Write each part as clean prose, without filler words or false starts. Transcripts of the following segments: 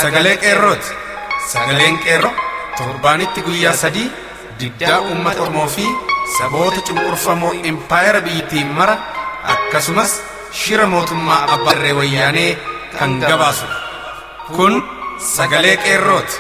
Sagalee Qeerrooti. Sagaleen Qeerroo torbaanitti guyyaa 3 diddaa uummata Oromoo fi saboota cunqurfamoo impaayera biyyattii mara akkasumas shira mootummaa abbaa irree wayyaanee kan gabaasudha. Kun sagalee Qeerrooti.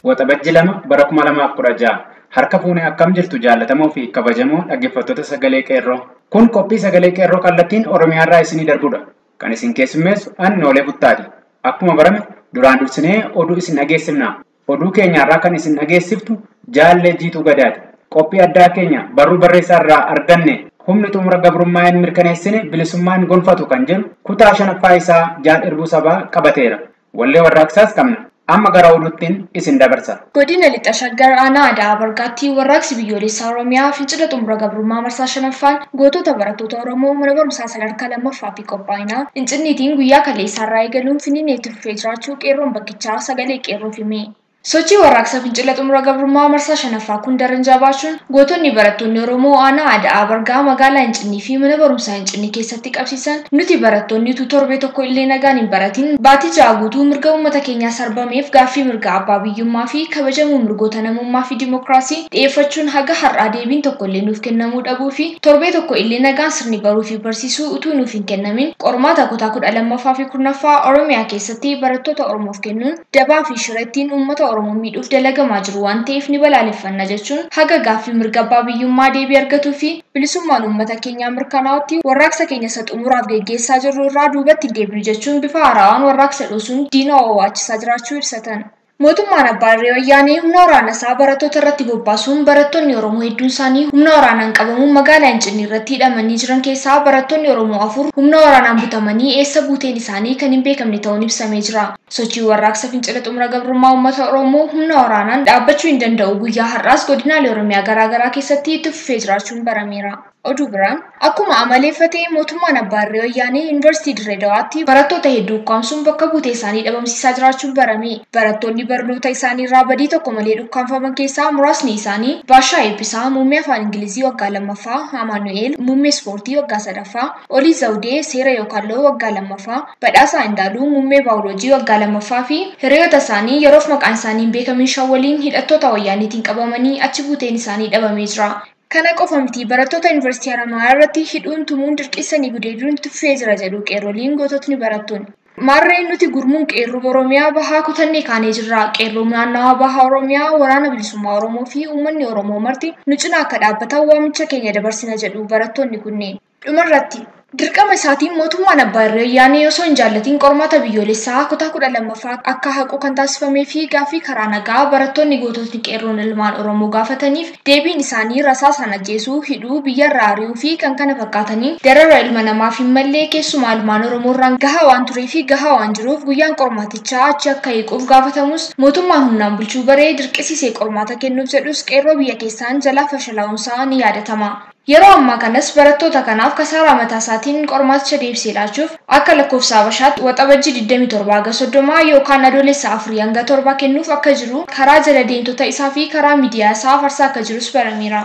Waxabajji 2 bara 2016 harka fuunee akkam jirtu jaallatamoo fi kabajamoo dhaggeeffattoota sagalee Qeerroo. Kun qophii sagalee Qeerroo kallattiin Oromiyaarraa isinii darbudha. Kan isin keessummeessu ani Noolee Buttaati. Akkuma barame duraan dursinee oduu isin dhageessifna. Oduu keenyarraa kan isin dhageessiftu Jaallee Jiituu Gadaati. Qophii addaa keenya barruu barreessaarraa arganne humni xumura gabrummaa hin mirkaneessine bilisummaa hin gonfatu kan jedhu kutaa 5ffaa isaa Jaal Irbuu Sabaa qabateera. Wallee warraaqsaas qabna. Amma gara oduuttiin isin dabarsa. Godina Lixa Shaggar Aanaa Ada'aa Bargaatti warraaqsi biyyoolessaa Oromiyaa fincila xumura gabrummaa marsaa 5ffaan gootota barattoota Oromoo mana barumsaa sadarkaa 2ffaa fi qophaa'inaa Incinniitiin guyyaa kaleessaarraa eegaluun Finfinneetti fufee jiraachuu qeerroon bakkichaa sagalee qeerroof hime. Sochii warraaqsa fincila xumura gabrummaa marsaa 5ffaa kun daran jabaachuun gootonni barattoonni Oromoo Aanaa Ada'aa Bargaa magaalaa Incinnii fi mana barumsaa Incinnii keessatti qabsiisan nuti barattoonni utuu torbee tokko illee nagaan hin baratin baatii 6 guutuu mirga uummata keenyaa sarbameef gaaffii mirga abbaa biyyummaa fi kabajamuu mirgoota namummaa fi dimookiraasii dhiyeeffachuun haga har'aa deebiin tokko illee nuuf kennamuu dhabuu fi torbee tokko illee nagaan sirni baruu fi barsiisuu utuu nuuf hin kennamin qormaata kutaa 12ffaa fi 10ffaa Oromiyaa keessatti barattoota Oromoof kennuun dabaa fi shirattiin uummata Oromoo miidhuuf dalagamaa jiru waan ta'eef ni balaaleffanna jechuun haga gaaffii mirga abbaa biyyummaa deebii argatuu fi bilisummaan uummata keenyaa mirkanaa'utti warraaqsa keenya isa xumuraaf geggeessaa jirru irraa duubatti deebinu jechuun bifa haarawaan warraaqsa dhoosuun diina owwaachisaa jiraachuu ibsatan. Mootummaan abbaa irree wayyaanee humna waraana isaa barattoota irratti bobbaasuun barattoonni Oromoo hedduun isaanii humna waraanaan qabamuun magaalaa Incinnii irratti hidhamanii jiran keessaa barattoonni Oromoo 4 humna waraanaan butamanii eessa buuteen isaanii kan hin beekamne ta'uun ibsamee jira. Sochii warraaqsa fincila xumura gabrummaa uummata Oromoo humna waraanaan dhaabbachuu hin danda'u guyyaa har'aas godinaalee Oromiyaa garaagaraa keessatti itti fufee jiraachuun barameera. Oduu biraan akkuma amaleeffatee mootummaan abbaa irree wayyaanee yuunivarsiitii Dirree Dawaatti barattoota hedduu ukkaamsuun bakka buutee isaanii dhabamsiisaa jiraachuun barame. Barattoonni barnoota isaanii irraa badii tokko malee dhukkaanfaman keessaa muraasni isaanii Baashaa Eebbisaa muummee afaan Ingilizii waggaa 2ffaa, Amaanu'eel muummee ispoortii waggaa 3ffaa, Olii Zawudee seera yookaan loo waggaa 2ffaa, Badhaasaa Indaaluu muummee baayoloojii waggaa 2ffaa fi hiriyoota isaanii yeroof maqaan isaanii hin beekamin 5 waliin hidhattoota wayyaaniitiin qabamanii achi buuteen isaanii dhabamee jira. Kana qofa miti barattoota yuunivarsiitii Haramayaa irratti hidhuun tumuun dirqisanii gudeeduun tuffee jira jedhu qeerroliin goototni barattoonni. Maarreen nuti gurmuun qeerroo Oromiyaa bahaa kutannee kaanee jirra. Qeerroo naannawaa bahaa Oromiyaa waraana bilisummaa Oromoo fi uummanni Oromoo marti nu cinaa akka dhaabbatan waamicha keenya dabarsina jedhu barattoonni kunneen. Dhumarratti dirqama isaatiin mootummaan abbaa irree wayyaanee osoo hin jaallatiin qormaata biyyoolessaa kutaa 12ffaa akka haqu kan taasifamee fi gaaffii karaa nagaa barattoonni goototni qeerroon ilmaan Oromoo gaafataniif deebiin isaanii rasaasaan ajjeesuu, hidhuu, biyyarraa ari'uu fi kan kana fakkaataniin darara ilma namaaf hin mallee keessumaa ilmaan Oromoo irraan gahaa waan turee fi gahaa waan jiruuf guyyaan qormaatichaa achi akka hiikuuf gaafatamus mootummaan humnaan bulchuu baree dirqisiisee qormaata kennuuf jedhus qeerroo biyya keessaan jalaa fashalaa'uunsaa ni yaadatama. Yeroo ammaa kanas barattoota kanaaf kasaaraa mataa isaatiin qormaaticha deebisee laachuuf akka lakkoofsa Habashaatti waxabajjii 27 hanga 30 yookaan adoolessa 4 hanga 7 kennuuf akka jiru karaa jala deemtota isaa fi karaa miidiyaa isaa farsaa akka jirus barameera.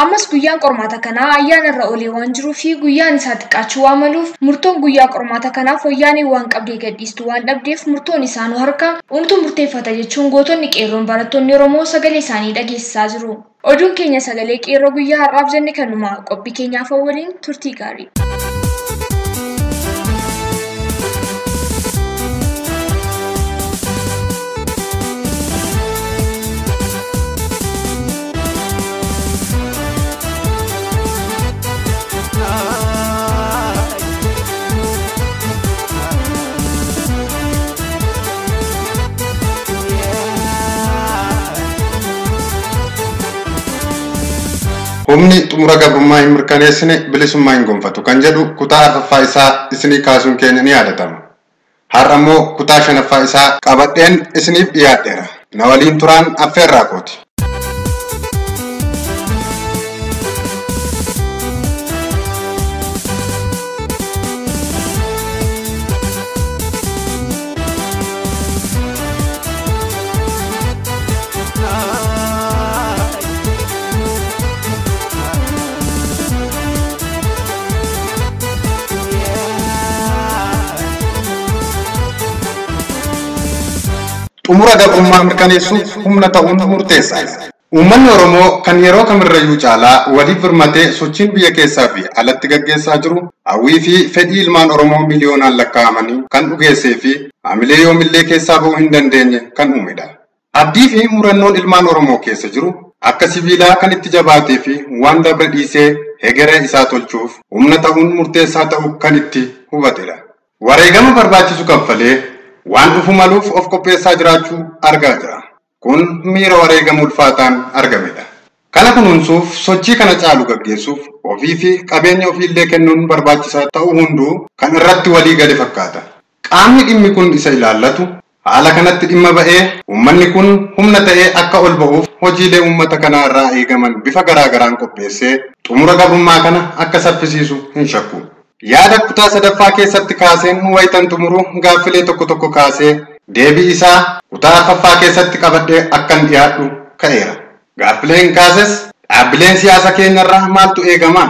Ammas guyyaan qormaata kanaa ayyaana irra olee waan jiruu fi guyyaan isaa xiqqaachuu waan maluuf murtoon guyyaa qormaata kanaaf wayyaanee waan qabdee gadhiistu waan dhabdeef murtoon isaa nu harka unutu murteeffata jechuun gootonni qeerroon barattoonni Oromoo sagalee isaanii dhageessisaa jiru. Oduun keenya sagalee qeerroo guyyaa har'aaf jenne kanuma qophii keenyaaf waliin turtii gaarii. Humni xumura gabrummaa hin mirkaneessine bilisummaa hin gonfatu kan jedhu kutaa 4ffaa isaa isinii kaasuun keenya ni yaadatama. Har'a immoo kutaa 5ffaa isaa qabadheen isiniif dhiyaadheera. Na waliin turaan affeerraa kooti. xumura gabrummaa mirkaneessuuf humna ta'uun murteessaadha. Uummanni Oromoo kan yeroo kamirrayyuu caalaa waliif birmatee sochiin biyya keessaa fi alatti gaggeessaa jiru hawwii fi fedhii ilmaan Oromoo miliyoonaan lakkaa'amanii kan dhugeessee fi haamilee yoomillee keessaa ba'uu hin dandeenye kan uumedha. Abdii fi murannoon ilmaan Oromoo keessa jiru akka sibiilaa kan itti jabaatee fi waan dabre dhiisee hegeree isaa tolchuuf humna ta'uun murteessaa ta'uu kan itti hubatedha. Wareegama barbaachisu kaffalee waan dhufu maluuf of qopheessaa jiraachuu argaa jira. Kun miira wareegama ulfaataan argamedha. Kana kunuunsuuf sochii kana caalu gaggeessuuf ofii fi qabeenya ofiillee kennuun barbaachisaa ta'uu hunduu kan irratti walii gale fakkaata. Qaamni dhimmi kun isa ilaallatu haala kanatti dhimma ba'ee uummanni kun humna ta'ee akka ol ba'uuf hojiilee uummata kanaa irraa eegaman bifa garaa garaan qopheessee xumura gabrummaa kana akka saffisiisu hin shakku. Yaada kutaa sadaffaa keessatti kaaseen wayitan xumuru gaaffilee tokko tokko kaasee deebii isaa kutaa arfaffaa keessatti qabadhee akkan dhiyaadhu ka'eera. Gaaffileen kaases dhaabbileen siyaasa keenyarraa maaltu eegama?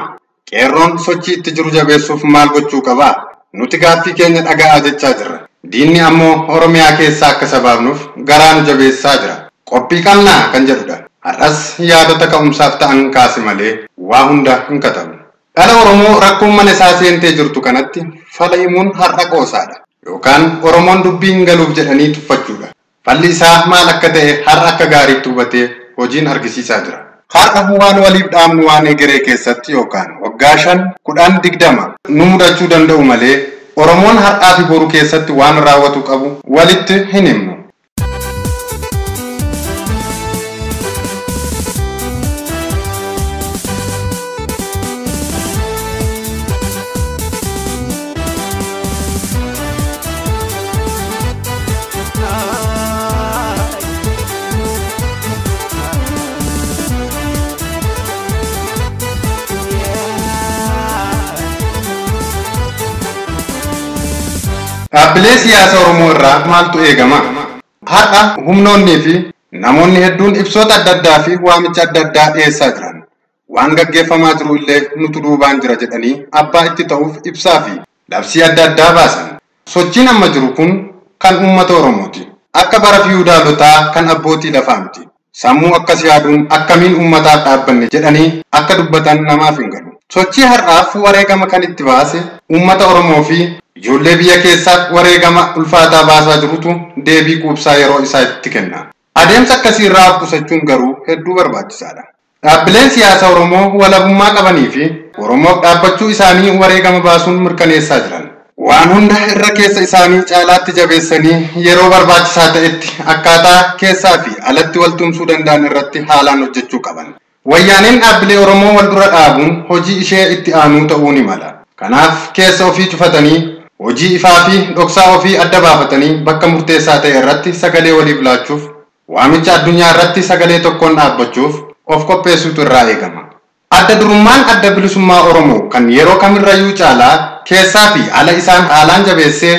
Qeerroon sochii itti jiru jabeessuuf maal gochuu qabaa? Nuti gaaffii keenya dhaga'aa jechaa jirra. Diinni ammoo Oromiyaa keessaa akka sabaabnuuf garaa nu jabeessaa jira. Qophii qabnaa kan jedhudha. Har'as yaadota ka'umsaaf ta'an kaase malee waa hunda hin katabu. Dhala Oromoo rakkoon mana isaa seentee jirtu kanatti fala himuun har'a qoosaadha. Yookaan Oromoon dubbii hin galuuf jedhanii tuffachuudha. Falli isaa maal akka ta'e har'a akka gaariitti hubatee hojiin argisiisaa jira. Har'a waan waliif dhaamnu waan egeree keessatti yookaan waggaa 5, 10, 20 nu mudachuu danda'u malee Oromoon har'aa fi boru keessatti waan raawwatu qabu walitti hin himnu. Dhaabbilee siyaasa Oromoo irraa maaltu eegama? Har'a humnoonnii fi namoonni hedduun ibsoota adda addaa fi waamicha adda addaa dhiyeessaa jiran. Waan gaggeeffamaa jiru illee nutu duubaan jira jedhanii abbaa itti ta'uuf ibsaa fi labsii adda addaa baasan. Sochiin amma jiru kun kan uummata Oromooti. Akka bara fiyuudaalotaa kan abbootii lafaa miti. Sammuu akkas yaaduun akkamiin uummataaf dhaabbanne jedhanii akka dubbatan namaaf hin galu. Sochii har'aaf wareegama kan itti baase uummata Oromoo fi ijoollee biyya keessaaf wareegama ulfaataa baasaa jirutu deebii quubsaa yeroo isaa itti kenna. Adeemsa akkasii irraa of qusachuun garuu hedduu barbaachisaadha. Dhaabbileen siyaasa Oromoo walabummaa qabanii fi Oromoof dhaabbachuu isaanii wareegama baasuun mirkaneessaa jiran. Waan hunda irra keessa isaanii caalaatti jabeessanii yeroo barbaachisaa ta'etti akkaataa keessaa fi alatti wal tumsuu danda'an irratti haalaan hojjechuu qaban. Wayyaaneen dhaabbilee Oromoo wal dura dhaabuun hojii ishee itti aanuu ta'uu ni mala. Kanaaf keessa ofii cufatanii hojii ifaa fi dhoksaa ofii adda baafatanii bakka murteessaa ta'e irratti sagalee waliif laachuuf waamicha addunyaa irratti sagalee tokkoon dhaabbachuuf of qopheessuutu irraa eegama. Adda durummaan adda bilisummaa Oromoo kan yeroo kamirrayyuu caalaa keessaa fi ala isaan haalaan jabeessee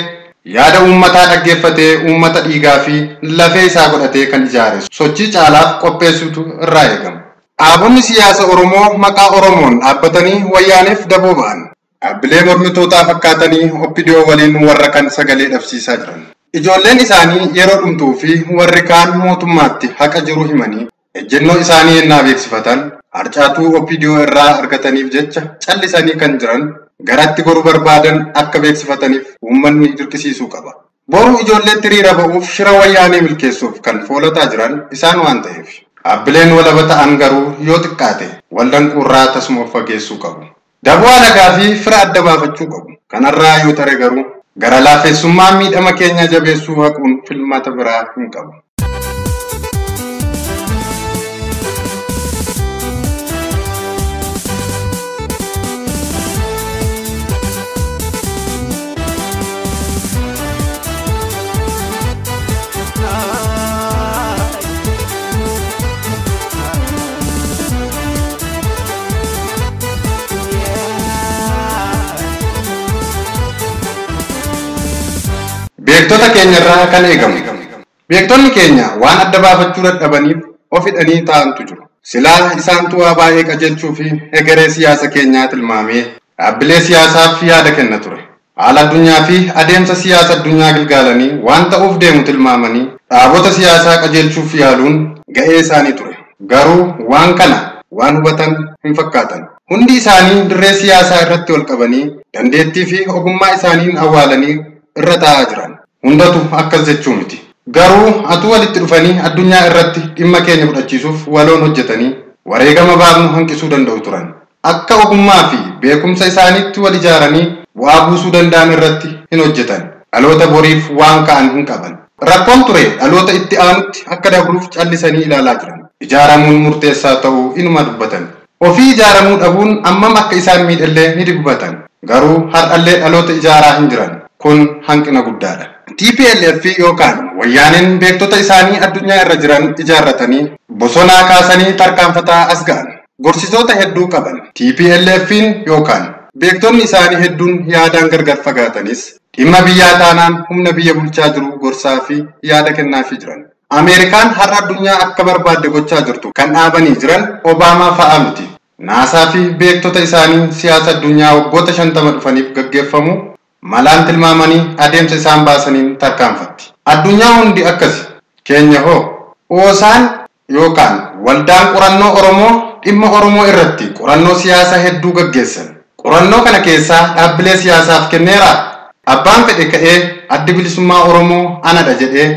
yaada uummataa dhaggeeffatee uummata dhiigaa fi lafee isaa godhatee kan ijaare sochii caalaaf qopheessuutu irraa eegama. Dhaabonni siyaasa Oromoo maqaa Oromoon dhaabbatanii wayyaaneef daboo ba'an. Dhaabbilee mormitootaa fakkaatanii OPDO waliin warra kan sagalee dhabsiisaa jiran. Ijoolleen isaanii yeroo dhumtuu fi warri kaan mootummaatti haqa jiru himanii ejjennoo isaanii yennaa beeksifatan harcaatuu OPDO irraa argataniif jecha callisanii kan jiran garatti goruu barbaadan akka beeksifataniif uummanni dirqisiisuu qaba. Boru ijoolleetti hiriira ba'uuf shira wayyaanee milkeessuuf kan foolataa jiran isaan waan ta'eef. Dhaabbileen walaba ta'an garuu yoo xiqqaate waldanquurraa tasuma of fageessuu qabu. Daboo alagaa fi fira adda baafachuu qabu. Kanarraa yoo tare garuu gara laafeessummaa miidhama keenya jabeessuu haquun filmaata biraa hin qabu. Beektota keenya irraa kan eegamu. Beektonni keenya waan adda baafachuu dadhabaniif of hidhanii taa'antu jiru. Silaa isaantu waa baay'ee qajeelchuu fi egeree siyaasa keenyaa tilmaamee dhaabbilee siyaasaaf yaada kenna ture. Haala addunyaa fi adeemsa siyaasa addunyaa gilgaalanii waan ta'uuf deemu tilmaamanii Dhaabota siyaasaa qajeelchuuf yaaluun ga'ee isaanii ture. Garuu waan kana waan hubatan hin fakkaatan. Hundi isaanii dirree siyaasaa irratti ol qabanii dandeettii fi ogummaa isaaniin awwaalanii irra taa'aa jiran. Hundatu akkas jechuu miti. Garuu atuu walitti dhufanii addunyaa irratti dhimma keenya fudhachiisuuf waloon hojjetanii wareegama baafnu hanqisuu danda'u turan. Akka ogummaa fi beekumsa isaaniitti wal ijaaranii bu'aa buusuu danda'an irratti hin hojjetan. Dhaloota boriif waan ka'an hin qaban. Rakkoon ture dhaloota itti aanutti akka dabruuf callisanii ilaalaa jiran. Ijaaramuun murteessaa ta'uu inuma dubbatan. Ofii ijaaramuu dhabuun ammam akka isaan miidhallee ni dubbatan. Garuu har'allee dhaloota ijaaraa hin jiran. Kun hanqina guddaadha. TPLF yookaan wayyaaneen beektota isaanii addunyaa irra jiran ijaarratanii bosonaa kaasanii tarkaanfataa as ga'an. Gorsitoota hedduu qaban. TPLF'n yookaan beektonni isaanii hedduun yaadaan gargar fagaatanis dhimma biyyaa taanaan humna biyya bulchaa jiru gorsaa fi yaada kennaafii jiran. Ameerikaan har'a addunyaa akka barbaadde gochaa jirtu kan dhaabanii jiran Obaamaa fa'aa miti. Naasaa fi beektota isaanii siyaasa addunyaa waggoota 50 dhufaniif gaggeeffamu malaan tilmaamanii adeemsa isaan baasaniin tarkaanfatti. Addunyaa hundi akkasi. Keenya hoo? Oosaan yookaan waldaan qorannoo Oromoo dhimma Oromoo irratti qorannoo siyaasaa hedduu gaggeessan. Qorannoo kana keessaa dhaabbilee siyaasaaf kenneeraa? Abbaan fedhe ka'ee addi bilisummaa Oromoo anadha jedhee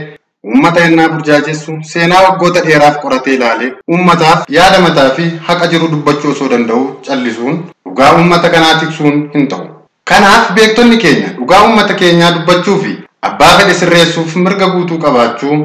uummata ennaa burjaajessu seenaa waggoota dheeraaf qoratee ilaalee uummataaf yaada mataa fi haqa jiru dubbachuu osoo danda'u callisuun dhugaa uummata kanaa tiksuun hin ta'u. Kanaaf beektonni keenya dhugaa uummata keenyaa dubbachuu fi abbaa fedhe sirreessuuf mirga guutuu qabaachuu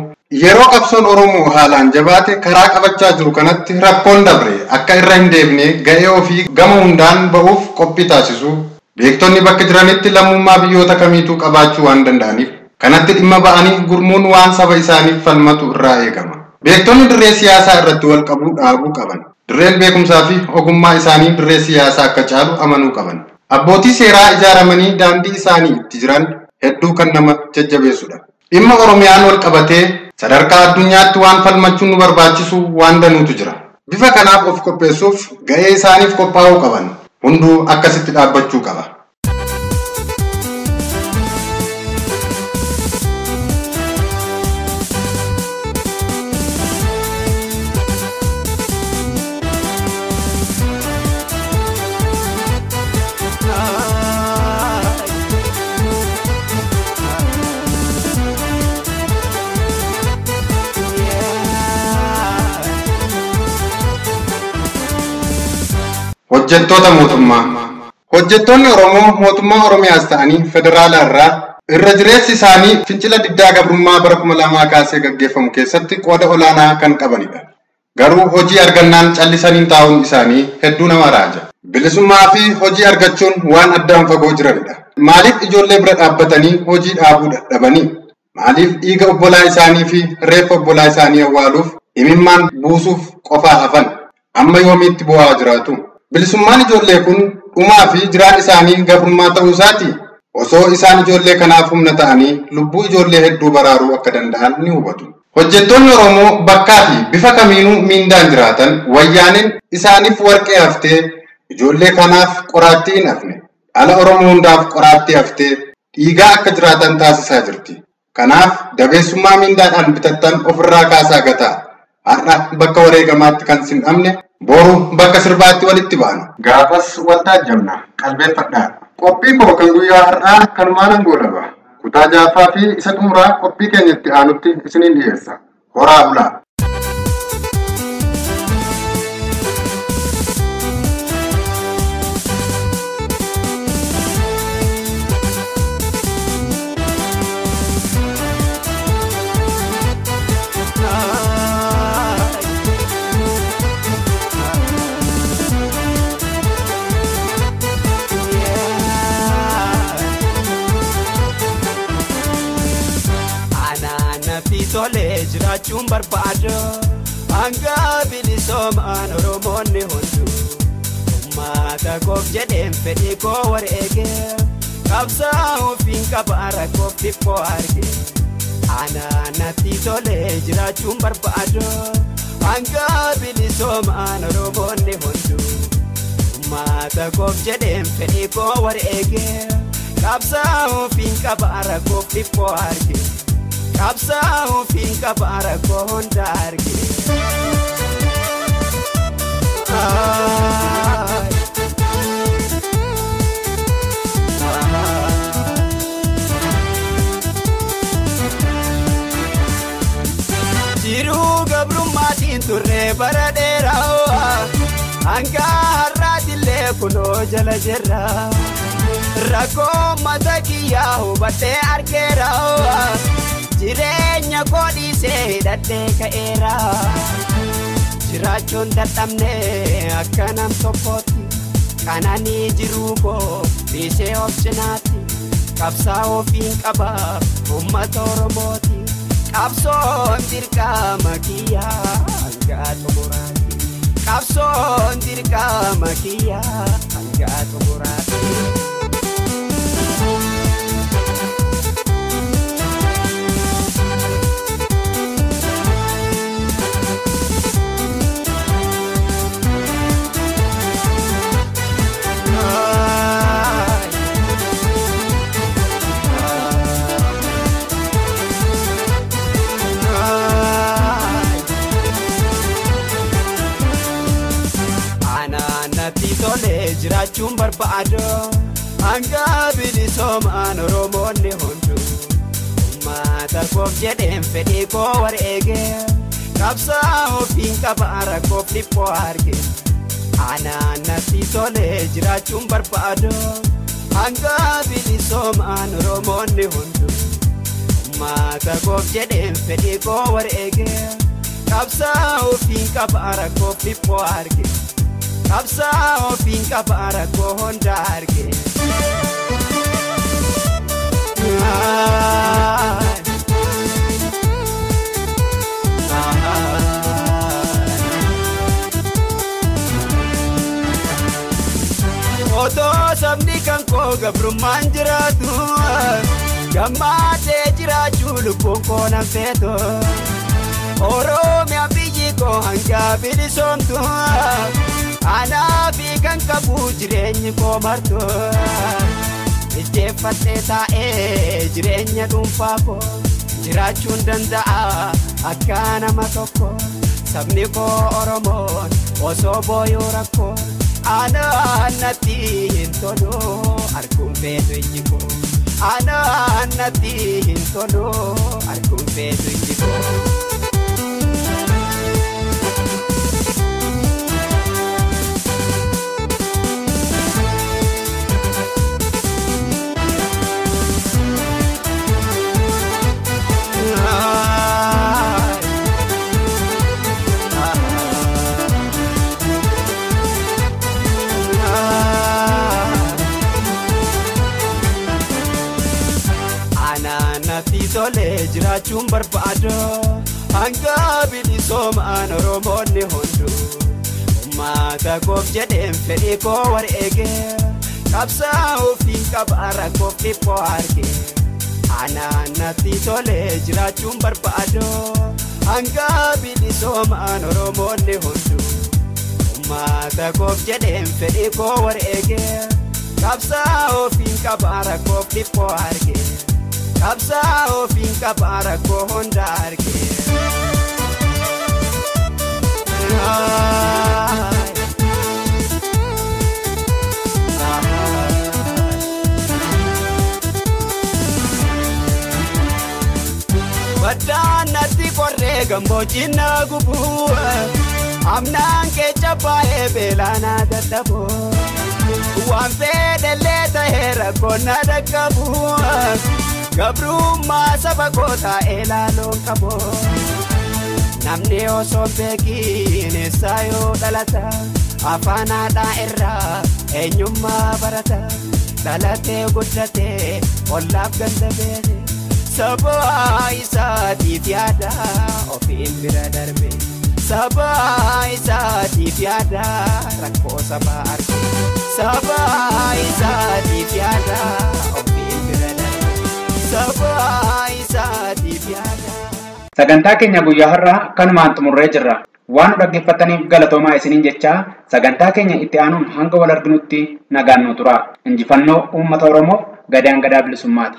yeroo qabsoon Oromoo haalaan jabaate karaa qabachaa jiru kanatti rakkoon dabre akka irra hin deebine ga'ee ofii gama hundaan ba'uuf qophii taasisu. Beektonni bakka jiranitti lammummaa biyyoota kamiituu qabaachuu waan danda'aniif kanatti dhimma ba'anii gurmuun waan saba isaaniif falmatu irraa eegama. Beektonni dirree siyaasaa irratti wal qabuu dhaabuu qaban. Dirreen beekumsaa fi ogummaa isaanii dirree siyaasaa akka caalu amanuu qaban. Abbootii seeraa ijaaramanii daandii isaanii itti jiran hedduu kan nama jajjabeessudha. Dhimma Oromiyaan wal qabatee sadarkaa addunyaatti waan falmachuun nu barbaachisu waan danuutu jira. Bifa kanaaf of qopheessuuf ga'ee isaaniif qophaa'uu qaban. Hunduu akkasitti dhaabbachuu qaba. Hojjettoota mootummaa. Hojjettoonni Oromoo mootummaa Oromiyaas ta'anii federaala irraa irra jireessi isaanii fincila diddaa gabrummaa bara 2000 kaasee gaggeeffamu keessatti qooda olaanaa kan qabanidha. Garuu hojii argannaan callisanii taa'uun isaanii hedduu nama raaja. Bilisummaa fi hojii argachuun waan addaan fagoo jiranidha. Maaliif ijoollee bira dhaabbatanii hojii dhaabuu dadhabanii? Maaliif dhiiga obbolaa isaanii fi reeffa obbolaa isaanii awwaaluuf imimmaan buusuuf qofaa hafan? Amma yoomiitti bu'aa jiraatu? Bilisummaan ijoollee kun dhumaa fi jiraan isaanii gabrummaa ta'uu isaati. Osoo isaan ijoollee kanaaf humna ta'anii lubbuu ijoollee hedduu baraaruu akka danda'an ni hubatu. Hojjettoonni Oromoo bakkaa fi bifa kamiinuu miindaan jiraatan wayyaaneen isaaniif warqee haftee ijoollee kanaaf qoraattii hin hafne. Dhala Oromoo hundaaf qoraattii haftee dhiigaa akka jiraatan taasisaa jirti. Kanaaf dabeessummaa miindaadhaan bitattan ofirraa kaasaa gataa. Har'a bakka wareegamaatti kan sin dhabne boru bakka sirbaatti walitti baana. Gaafas wal taajjabna qalbeeffadhaa. Qophii koo kan guyyaa har'aa kanumaan hangoolaba. Kutaa jaaffaa fi isa xumuraa qophii keenya itti aanutti isiniin dhiyeessa. Horaa bulaa. Tolee jiraachuun barbaada hanga bilisoomaan Oromoonni hunduu uummata koof jedheen fedhii koo wareege qabsaa'uuf hin qaba rakkoof xiqqoo arge anaanatti tolee jiraachuun barbaada hanga bilisoomaan Oromoonni hunduu uummata koof jedheen fedhii koo wareege qabsaa'uuf hin qaba rakkoof xiqqoo arge. Qabsaa'uuf hin qaba rakkoo hunda arge. Jiruu gabrummaatiin turre bara dheeraa hanga har'aatillee kunoo jala jirra. Rakkoo mata kiyyaa hubadhee argeera. Jireenya koo dhiisee hidhadhee ka'eera. Jiraachuun dadhabne akka nam tokkootti qananii jiruu koo dhiisee of cinaatti. Qabsaa'uuf hin qaba uummata Oromooti. Qabsoon dirqama kiyyaa hanga xumuraatti. Qabsoon dirqama kiyyaa hanga xumuraatti. Jiraachuun barbaadu hanga bilisoomaan Oromoonni hunduu uummata koof jedheen fedhii koo wareege qabsaa'uuf hin qaba rakkoof dhiphoo arge. Anaan natti tolee jiraachuun barbaadu hanga bilisoomaan Oromoonni hunduu uummata koof jedheen fedhii koo wareege qabsaa'uuf hin qaba rakkoof dhiphoo arge. Qabsaa'uuf hin qaba rakkoo hunda arge. Otoo sabni kan koo gabrummaan jiraatu gammadee jiraachuu lubbuun koo nan feetu. Oromiyaa biyyi koo hanga bilisoomtu. Anaafi kan qabu jireenyi koo martu. Ijjeeffadhee taa'ee jireenya dhuunfaa koo jiraachuun danda'a akka nama tokko. Sabni koo Oromoon osoo booyuu rakkoo anaan natti hin tolu arguun feetu ijji koo. Anaan natti hin tolu arguun feetu ijji koo. Jiraachuun barbaadu hanga bilisoomaan Oromoonni hunduu uummata koof jedheen fedhii koo wareege qabsaa'uuf hin qaba rakkoof dhiphoo arge. Anaan natti tolee jiraachuun barbaadu hanga bilisoomaan Oromoonni hunduu uummata koof jedheen fedhii koo wareege qabsaa'uuf hin qaba rakkoof dhiphoo arge. Qabsaa'uuf hin qaba rakkoo hunda arge. Baddaan natti qorree gammoojjiin na gubu amnaan keessa baay'ee beelaa na dadhabu waan fedhellee ta'ee rakkoon na dhaqqabu. Gabrummaa saba koo taa'ee laaluun qabu. Namni osoo hin beekiin eessaa yoo dhalata afaan haadhaa irraa eenyummaa barata. Dhalatee guddatee ollaaf ganda beele saba isaatiif yaada ofiin bira darbe. Saba isaatiif yaada rakkoo sabaa arge. Saba isaatiif yaada ofiin bira darbe. Saba isaatiif yaada. Sagantaa keenya guyyaa har'aa kanumaan xumurree jirra. Waan nu dhaggeeffataniif galatoomaa isiniin jechaa sagantaa keenya itti aanuun hanga wal arginutti nagaan nu tura. Injifannoo uummata Oromoof gadaan gadaa bilisummaati.